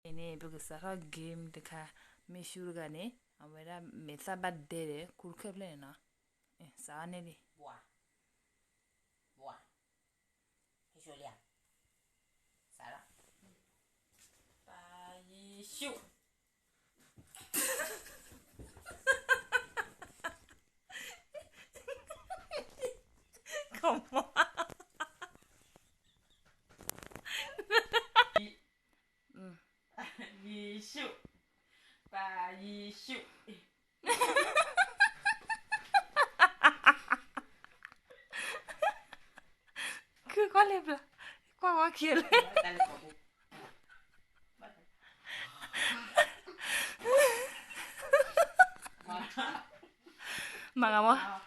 အံၤန့ၣ် ပကစးထီၣ် game တခါ, မ့ၢ်ရှူတဂၤန့ၣ် အဝဲဒၣ်မဲာ်သၣ်ဘၣ်ဒဲဒီး ခူတခၢၣ်ဖျၢၣ်န့ၣ်နီၤ, စးအီၤန့ၣ်လံ, ယံၤရှုး, ပၢ်ယံၤရှုး, ကွၢ်လဲၤဘျီ, ကွၢ်ဝဲခံလဲၣ်, မၤဂၤမး,